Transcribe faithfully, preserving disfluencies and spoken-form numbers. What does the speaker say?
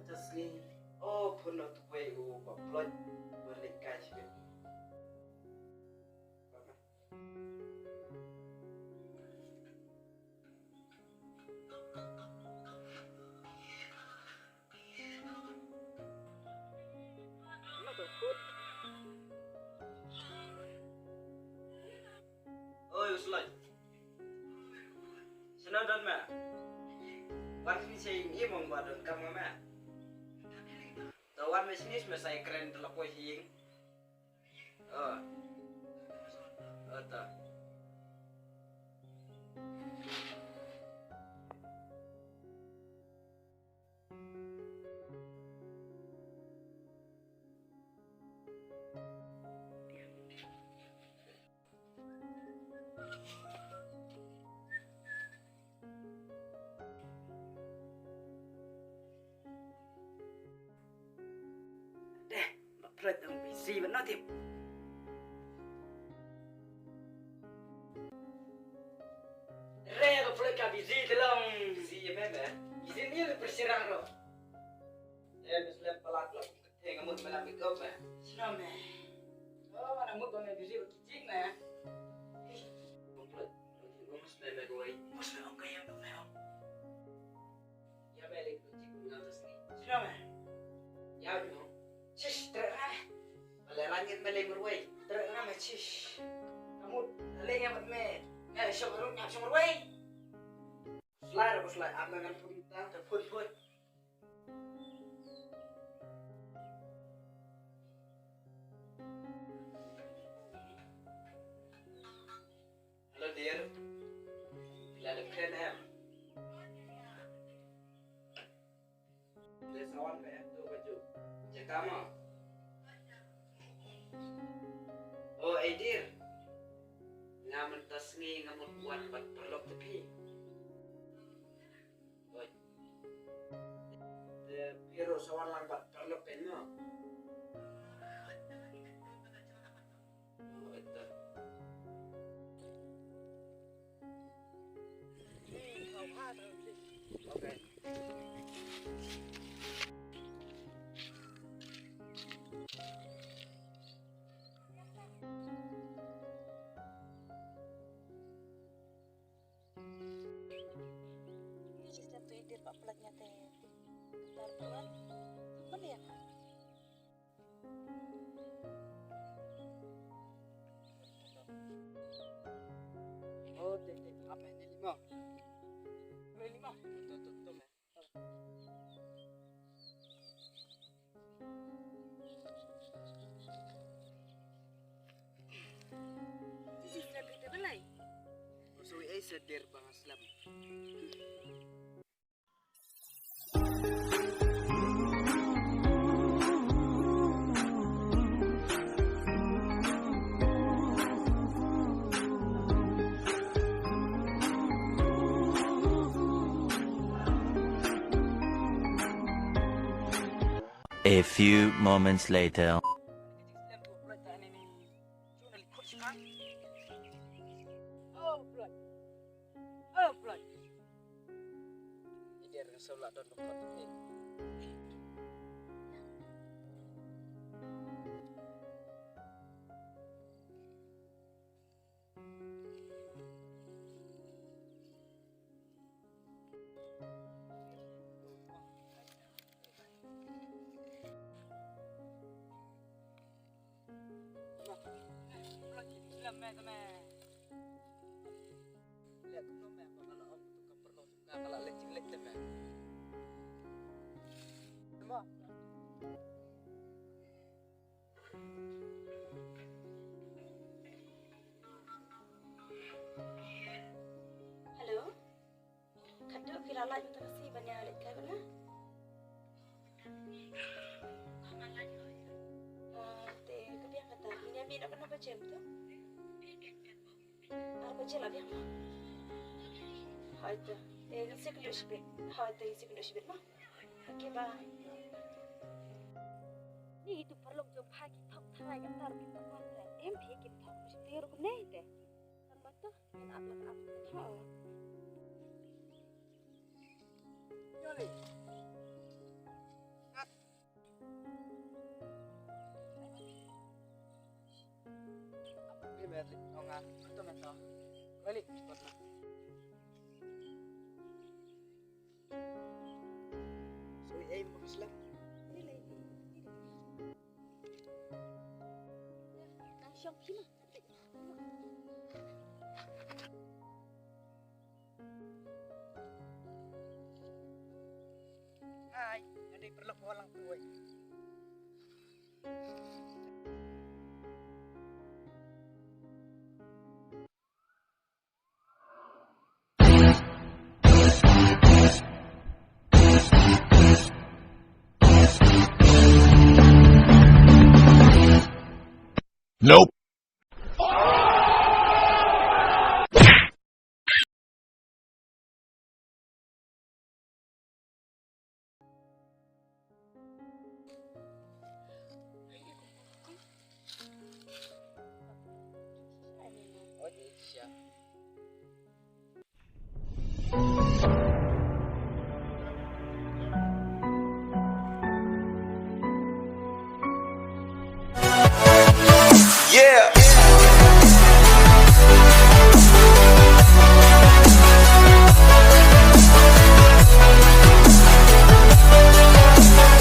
Just ni. Oh, phone no tu wei u ba plot. Wer le kai shi. Oi, u Sloi. Shano don me? Wan shane sha ïing i, mong ba don kam nga me. To wan me shane, me sa ïakren, to la poi sha ïing. Oh. Oh, to. Deh, ba Floyd dang busy bad no tip. Re ba Floyd ka busy te long. Busy ïa me me. Busy ni le persirang ro. Em slem palat lo. Te nga mut me la pick up me. Sino me. Oh, nga mut ba me busy ba ki jing me. Ba Floyd. Ba Floyd me me kawei. Mus me ong ka ïa me ong. Ïa me lei ka jingkut nga ka sngi. Sino me? Ïa me no. Chish, treh na. Ba lei rangit me lei marwei. Treh na me chish. Ka mut lei nga mat me. Nga shong rung nga shong marwei. Slai ra slai am ngan pun ta. Ta pun pun. Hello dear. Phi la dep kren em? Te sa wan me em tu baju. Jaka mo. Oh, eh dear. Nga mynta sngi nga mut wan bad paralok te phi. Oi. Te phi ruh sa wan lang bad paralok phi mo. Ni jis dan tu idir pak pelat nyate. Tar pelat. Mana ya? Oh, dek dek apa ini lima? Ini lima. Tuh tuh tuh. Sisi sila berita belai. Usui ai sedir bang aslam. A few moments later. Hello. Khadduh phi la lait mynta ka sngi ban ïa leit kai bad nga? Ah, te ka biang kata, ngin ïa mih noh kano baje mynta? Ar baje la biang mo? Hooid te, te ngin sa kynduh shibit. Hooid te ngin sa kynduh shibit mo. Okay, bye. Ni itu paralok jong pha ki thok tharai ka tar ki thok wan te. Em phi kim thok, phi te ruh ne te. Tang ba to, ngin ap la ka ap. Ha. Yole. Balik, oh, nga. Ito na to. Balik, ikot na. So, eh, bakit sila? Nang siang sila. Hai, nga dei paralok ba wallam kawei. Nope. Yeah.